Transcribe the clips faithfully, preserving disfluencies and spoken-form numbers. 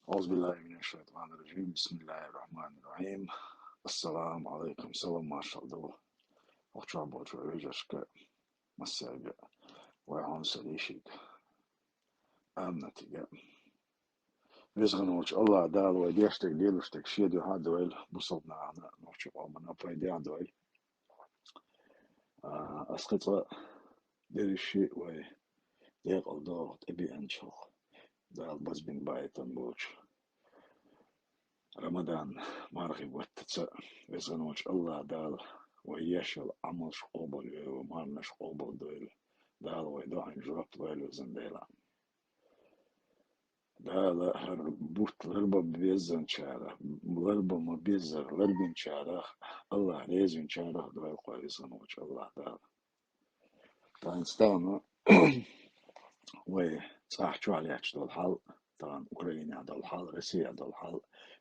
أعوذ بالله من الشيطان الرجيم. بسم الله الرحمن الرحيم. السلام عليكم. Салам-маршалла ду вай чохь болчу вежаршка, массаьрга, вай хьуна сан дийшинчу Аминатига. Везан волчу Аллах Дала вай деш дерг, лелош дерг шен дуьхьа а дойла, бусалба нахана, нохчийн къомана пайде а дойла. А, ас кхин цкъа дерриш а вай декъала догӀу тӀебеанчух, Дала базбина байтам болчу Рамадан мархи баттаца, везан волчу Аллах Дала вай еш йолу Ӏамалш къобалдойла, марнаш къобалдойла, Дала вай доӀанна жоп лойла, везан Дела. Дала хӀара бутт ларбан беззанчарах, ларбан ма беззара ларбинчарах Аллах резавинчарах дойла кхо, везан волчу Аллах Дала. Тахана стагана вай цӀахь чохь лаьтташ долу хьал, тахана Украинехь долу хьал, Россехь долу хьал,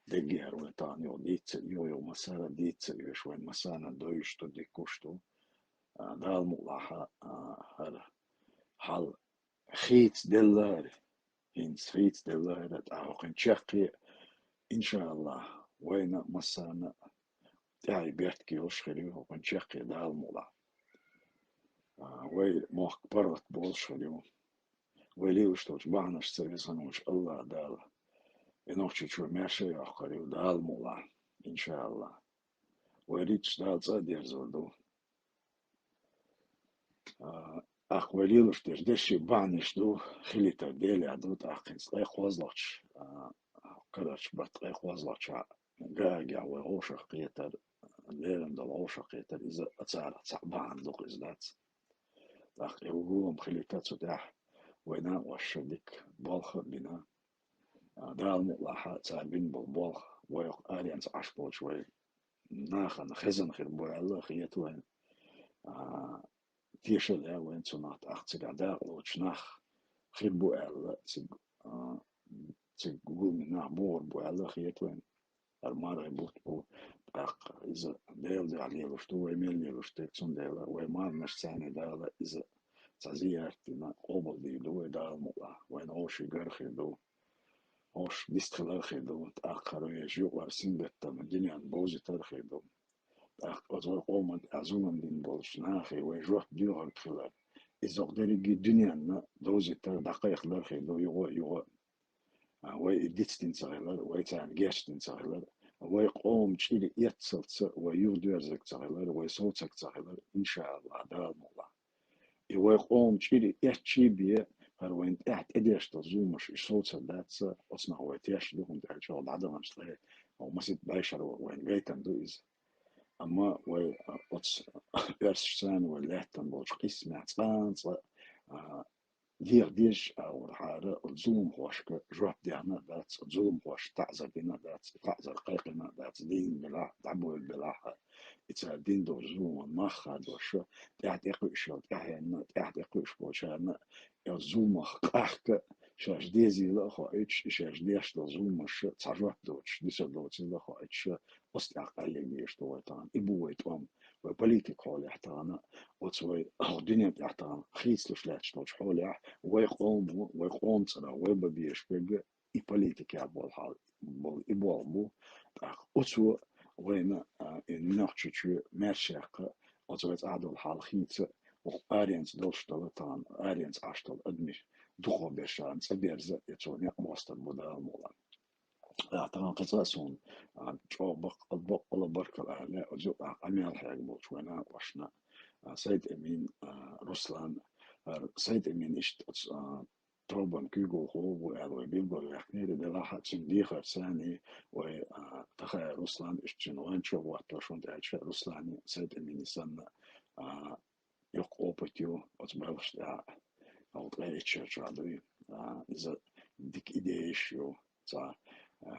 деггара вай тахана юха дийца, юха-юха массара а дийца а веш, вайн массарна а довзуш ду, дика гуш ду. А, Дала мукъалахь, а, хӀара хьал хийца деллара, хӀинца хийца деллара, тӀаккха хӀокхуьнан чаккхе, иншааллахӀ, вайна а массарна а тӀаьхье беркате йолуш хир ю, хӀокхуьнан чаккхе, Дала мукъалахь. А, вай мохк паргӀат болуш хир ю. Вай лелош долчу бахьанашца, везан волчу Аллах Дала и Нохчийчоь маьрша а йоккхур ю, Дала мукъалахь, иншааллахӀ. Вай рицкъаш Дала цӀа а дерзор ду. А, тӀаккха вай лелош дерш дерриш а бахьанаш ду, хилийтар Делехь ду, тӀаккха хӀинца ткъе кхозлагӀчу, а, карарчу баттахь ткъе кхозлагӀчохь Гаагехь вай вовшахкхетар, леррина долу вовшахкхетар, иза а царах цхьаъ бахьана ду-кх, иза дац. ТӀаккха и вуо-м хилийта цу тӀехь, вай накъоша дика болх а бина. А, Дала мукъалахь, цара бина болу болх вай хӀокху аренца Ӏаш болчу вай нахана хезна хир бу аьлла а хета вайна. А, тешалла ян вайна цунах, тӀаккха цигахь дакъалоцуш нах хир бу аьлла, цига, а, цига гуламийн нах богӀур бу аьлла а хета вайна. ХӀара мархи бутт бу, тӀаккха иза Делан дуьхьа лелош ду, вай мел лелош дерг, цундела вай марнаш царна Дала иза цхьа зиярат дина къобалдийр ду вай, Дала мукъалахь, вайна вовшийн гар хир ду. Ош дистхилар хир ду, тӀаккха хӀара вешан юкъара сингаттам дуьненна бовзийтар хир ду. ТӀаккха оцу вай къоман тӀехь зулам дина болчу нахе вай жоп доьхург хилар, иза хӀокху дерриге дуьненна довзийтар, дӀакхайкхалар хир ду юха а, юха а. А, вай и дицдина ца хилар, вай царна гечдина ца хилар, вай къоман чӀир эццалц вай юхадоьрзург ца хилар, вай совцург ца хилар, иншааллахӀ, Дала мукъалахь. И вай къоман чӀир эцча бен, хӀара вайна тӀехь тӀедеш долу зуламаш и совцур дац, оцунах вай тешна ду, хӀунда аьлча чӀогӀа дӀадаханчу ткъе, хӀокху масийтта бӀешаро вайна гайтина ду иза. Амма вай, а, оцу оьрсашца вай лаьттина болчу къийсамехь цкъа а, цкъа а, деха дезачу агӀорхьара оцу зуламхошка жоп дехна а дац, оцу зуламхошка таӀзар дина а дац, и таӀзар кхайкхина а дац, дийна белахь а, дӀабевлла белахь а, и цара дина долу зулам мах хадош, тӀаьхьа тӀекхуьуш йолу тӀаьхьенна, тӀаьхьа тӀекхуьуш болчарна, и оцу зуламах къахка, шаьш дезийла а хоуьйтуш, и шаьш деш долу зуламаш цхьа жоп доцуш, дуьсур доцийла а хоуьйтуш, оцу тӀехь къайле дезаш ду вай тахана. И бу вай тӀом, вай политика хьолехь тахана, оцу вай хӀокху дуьнен тӀехь тахана хийцалуш лаьтташ долчу хьолехь, вай къомо, вай къоман цӀарах вай бан безаш берг и политикехь болу хьал, болу и болх бу. ТӀаккха оцо вайна, а, и Нохчийчоь маьрша яккха, оцу вай цӀахь долу хьал хийца, оха аренца долуш долу тахана, аренца Ӏаш долу адамаш дукхахберш цӀа берза, и цо некъ бостур бу, Дала мукъалахь. А, тахана кхин цкъа а суна, а, чӀогӀа бакъ-, баккъала баркалла ала лаьа оцу юкъахь къамел хьегна болчу вайн накъошна, а, Сайд-Эмин, а, Руслан, а, Сайд-Эмин иштта оцу, а, тобанан куьйгалхо ву аьлла вай билгалваьккхинера, делахь а цуьнан дехарца санна вай, а, Тахаев Руслан иштта цуьнан гӀан чу а хӀоттош, хӀунда аьлча Руслана, Сайд-Эмина санна, а, йоккха опыт ю оцу белхашна тӀехь, хӀокху ткъе итт шарчохь дуй. А, иза дика идеяш ю, цхьа, а,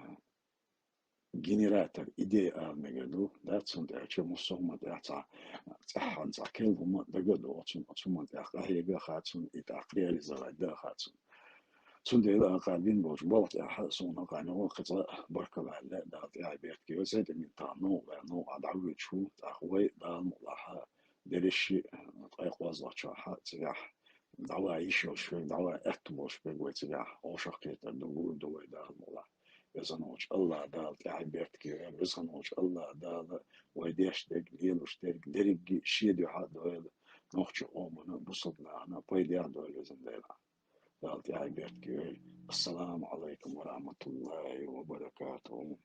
генератор идей ала мегар ду, дац, хӀунда аьлча массо а хӀуманна тӀехь цхьа, цӀеххьана цхьа керла хӀума дага а ду оцунна, оцу хӀуманна тӀехь къахьега а хаьа цунна, и тӀаккха реализовать дан а хаьа цунна. Цундела а кхара бина болчу балха тӀехь суна кхайна ван кхин цкъа баркалла ала лаьа, Дала тӀаьхье беркате йойла, Сайд-Эмин тахана новкъа ваьлла, новкъахь дӀавоьдуш ву, тӀаккха вай, Дала мукъалахь, дерриш а ткъе кхозлагӀчохь цигахь дӀаван йиш йолуш берг, дӀаван аьтто болуш берг вай цигахь вовшахкхетар ду, гур ду вай, Дала мукъалахь. Везан волчу Аллах Дала тӀаьхье беркате йойла, Везан волчу Аллах Дала вай деш дерг, лелош дерг, дерриге шен дуьхьа а дойла, нохчийн къомана, бусалба нахана пайдехь дойла, Везан Дала. Дала тӀаьхье беркате йойла. Ассаламу Ӏалайкум ва рахьматуллахӀи ва баракатухӀу.